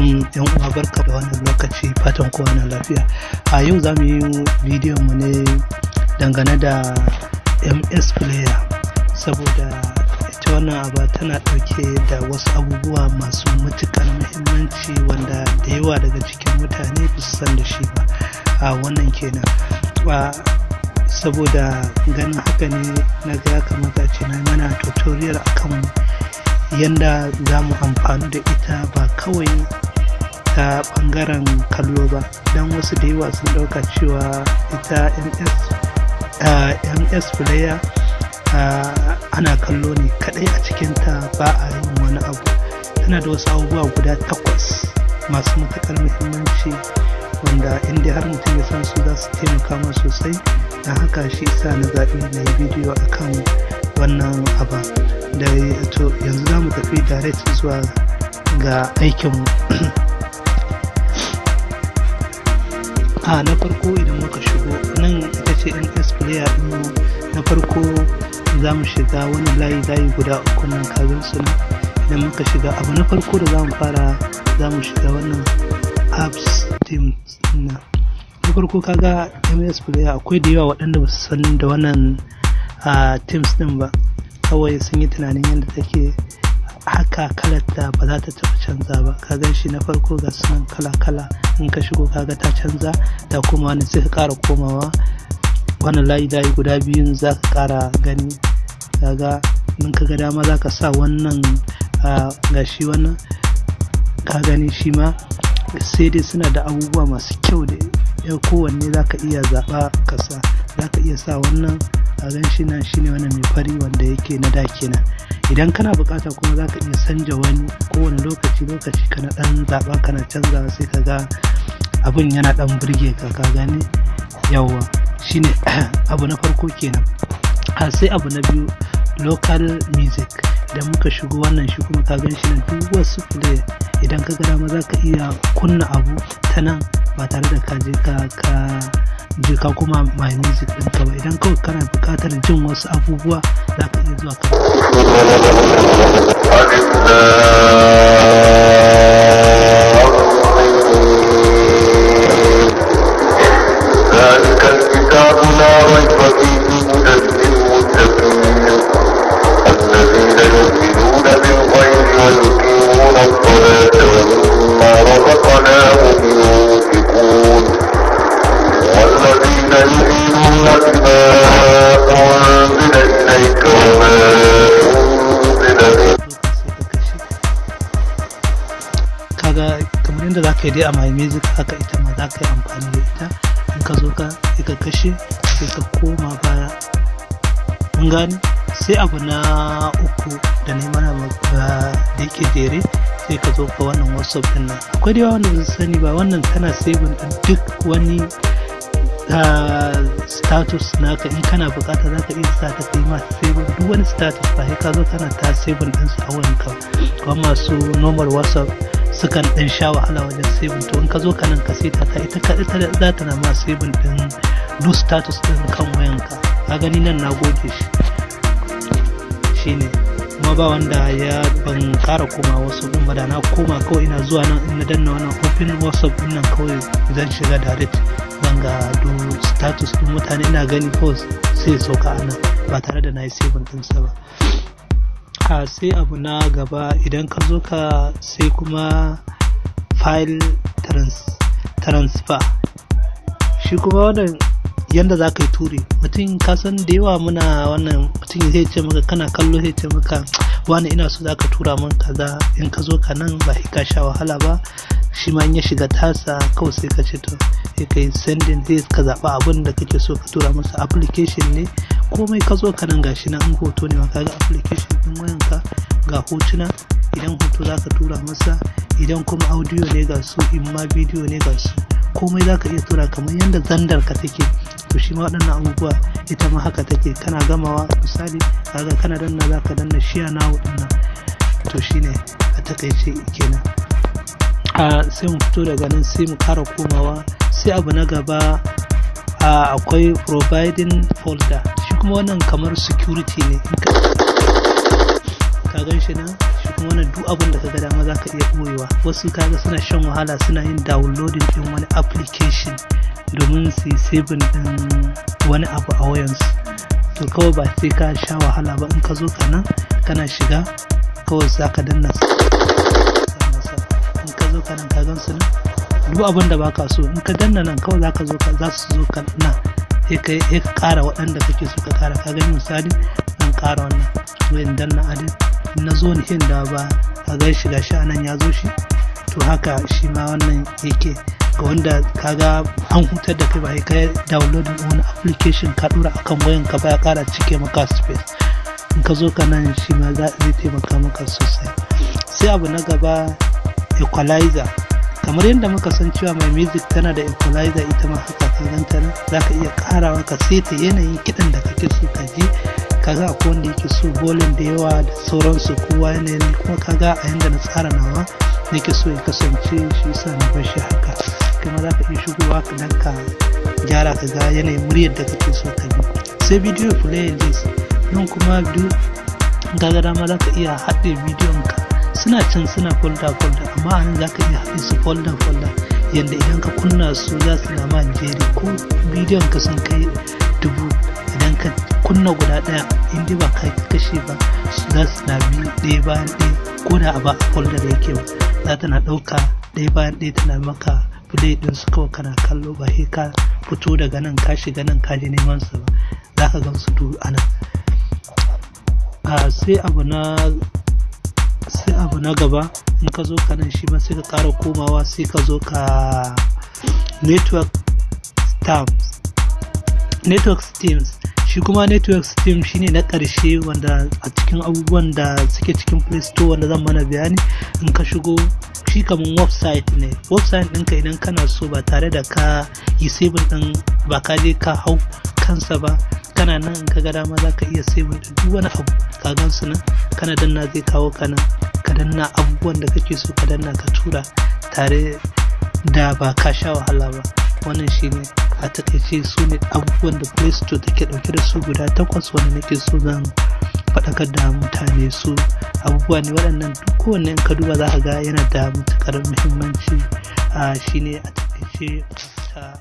Alaikum yan uwa, barka da wannan lokaci, fatan kowa na lafiya. A yau za mu yi bidiyon mu ne dangane da MS Player, saboda ita wannan aba tana ɗauke da wasu abubuwa masu matuƙar muhimmanci wanda da yawa daga cikin mutane ba su san da shi ba. A wannan kenan. Saboda ganin haka ne na ga ya kamata ce na mana tutorial akan yanda za mu amfani da ita, ba kawai ta ɓangaren kallo ba, don wasu da yawa sun ɗauka cewa ita MS Player ana kallo ne kaɗai a cikinta, ba a yin wani abu. Tana da wasu abubuwa guda takwas masu matuƙar muhimmanci wanda inda har mutum ya san su, za su taimaka masa sosai. Don haka shi isa na zaɓi na yi bidiyo akan wannan aba da. To, yanzu za mu tafi direct zuwa ga aikinmu. A na farko, idan muka shigo nan, ita ce MS Player ɗinmu. Na farko za mu shiga wani layi layi guda uku nan, ka gan su nan. Idan muka shiga, abu na farko da za mu fara, za mu shiga wannan apps themes na. Na farko, kaga MS Player, akwai da yawa waɗanda ba su san da wannan themes din ba. Kawai sun yi tunanin yadda take haka kalarta ba za ta taɓa canza ba. Ka gan shi na farko, ga sunan kala kala. In ka shigo, kaga ta canza da kuma wani. Sai ka ƙara komawa wannan layi layi guda biyun, za ka ƙara gani. Kaga in ka ga dama za ka sa wannan. Ga shi wannan, ka gani shi ma, sai dai suna da abubuwa masu kyau da kowanne za ka iya zaɓa ka sa. Za ka iya sa wannan, a gan shi nan, shine wannan mai fari wanda yake na da kenan. Idan kana bukata kuma, za ka iya sanja wani kowane lokaci lokaci, kana dan zaɓa kana canzawa, sai ka ga abin yana dan burge ka. Ka gane? Yawwa, shine abu na farko kenan. A sai abu na biyu, local music. Idan muka shigo wannan, shi kuma ka gan shi nan, duk wasu play. Idan ka ga dama, za ka iya kunna abu ta nan ba tare da ka je ka kuma My Music ɗinka ba. Idan kawai kana buƙatar jin wasu abubuwa, za ka iya zuwa ka ألف لام ميم. ذلك الكتاب لا ريب فيه هدى للمتقين الذين يؤمنون بالغيب ويقيمون الصلاة ومما رزقناهم ينفقون والذين يؤمنون بما أنزل إليك وما أنزل من zo ka sai ka kashe. Kaga kamar yadda za ka yi dai a My Music, haka ita ma za ka yi amfani da ita. In ka zo ka sai ka kashe, sai ka koma baya. Mun gane? Sai abu na uku da ne mana da yake jere, sai ka zo ka wannan WhatsApp din nan. Akwai da yawa wanda ba su sani ba, wannan tana saving din duk wani status naka. In kana bukata, za ka iya sa ta kai ma saving duk wani status, ba sai ka zo kana ta saving din su a wayanka. Kamar masu normal WhatsApp sukan dan sha wahala wajen saving. To, in ka zo ka nan ka saita ta, ita kaɗai za ta na ma saving din duk status din kan wayanka. Ka gani nan, na goge shi, shine kuma ba wanda ya ban kara koma wasu din ba. Da na koma, kawai ina zuwa nan, in na danna wannan open WhatsApp din nan, kawai zan shiga direct, zan ga duk status din mutane. Ina gani kawai sai sauka a nan ba tare da na yi saving ɗinsa ba. A sai abu na gaba, idan ka zo ka sai kuma file transfer. Shi kuma wannan yanda za ka yi turi mutum, ka san da yawa muna wannan, mutum zai ce maka, kana kallo, zai ce maka, "Wani, ina so za ka tura min kaza." In ka zo ka nan, ba ka sha wahala ba. Shi ma in ya shiga tasa, kawai sai ka ce to, sai ka yi sending, sai ka zaɓa abin da kake so ka tura masa. Application ne, komai, ka zo ka nan, gashi nan. In hoto ne ma, kaga application ɗin wayanka, ga hotuna. Idan hoto za ka tura masa, idan kuma audio ne, ga su. In ma bidiyo ne, ga su. Komai za ka iya tura kamar yadda Xender ka take. To, shi ma waɗannan abubuwa, ita ma haka take. Kana gamawa, misali, kaga kana danna, za ka danna share now ɗin nan. To, shine a takaice kenan. A sai mu fito daga nan, sai mu kara komawa. Sai abu na gaba, akwai providing folder. Shi kuma wannan kamar security ne. Ka gan shi nan, shi Kuma wannan duk abin da ka ga dama za ka iya ɓoyewa. Wasu kaga suna shan wahala suna yin downloading ɗin wani application domin su yi saving ɗin wani abu a wayansu. To kawai ba sai ka sha wahala ba, in ka zo ka nan kana shiga, kawai za ka danna in ka zo ka nan, ka gan su nan, duk abin da baka so, in ka danna nan kawai za ka zo ka za su zo ka nan, sai ka ƙara waɗanda kake so ka ƙara. Ka gani, misali zan ƙara wannan, so in danna add, na zo ni da ba ka gan shi, gashi anan ya zo shi. To haka shi ma wannan yake ga wanda kaga an hutar da kai, ba sai kai downloading wani application ka dora akan wayan ka ba, ya kara cike maka space. In ka zo ka nan, shi ma zai taimaka maka sosai. Sai abu na gaba, equalizer. Kamar yadda muka san cewa My Music tana da equalizer, ita ma haka ka ganta nan, za ka iya karawa ka seta yanayin kiɗan da kake so ka ji. Kaga akwai wanda yake so volume da yawa da sauransu, kowa yanayin. Kuma kaga a yanda na tsara nawa nake so ya kasance, shi yasa na bar shi haka. Kuma za ka iya shigowa ka dan ka gyara ka ga yanayin muryar da kake so ka bi. Sai video playlist. Nan kuma duk kaga dama za ka iya haɗe bidiyon ka, suna can suna folder folder, amma anan za ka iya haɗe su folder folder, yadda idan ka kunna su za su na ma jeri. Ko bidiyon ka sun kai 1000, idan ka kunna guda ɗaya, in dai ba ka kashe ba, su za su na bi ɗaya bayan ɗaya. Ko da a ba a folder yake ba, za ta na ɗauka ɗaya bayan ɗaya tana maka play ɗin su, kawai kana kallo, ba sai ka fito daga nan ka shiga nan ka je neman su ba, za ka gan su duk a nan. Sai abu na gaba, in ka zo ka nan shi ma sai ka ƙara komawa, sai ka zo ka network themes. Network themes, shi kuma network theme shine na ƙarshe wanda a cikin abubuwan da suke cikin Play Store wanda zan mana bayani. In ka shigo shi, kamar website ne. Website ɗinka idan kana so, ba tare da ka yi saving ɗin ba, ka je ka hau kansa ba, kana nan in ka ga dama za ka iya saving ɗin duk wani abu. Ka gan su nan, kana danna zai kawo ka nan, ka danna abubuwan da kake so ka danna ka tura tare da ba ka sha wahala ba. Wannan shine a takaice, su ne abubuwan da Play Store take dauke da su guda takwas wanda nake so zan faɗakar da mutane su. Abubuwa ne waɗannan duk kowanne in ka duba za ka ga yana da matuƙar muhimmanci. Shine a takaice ta.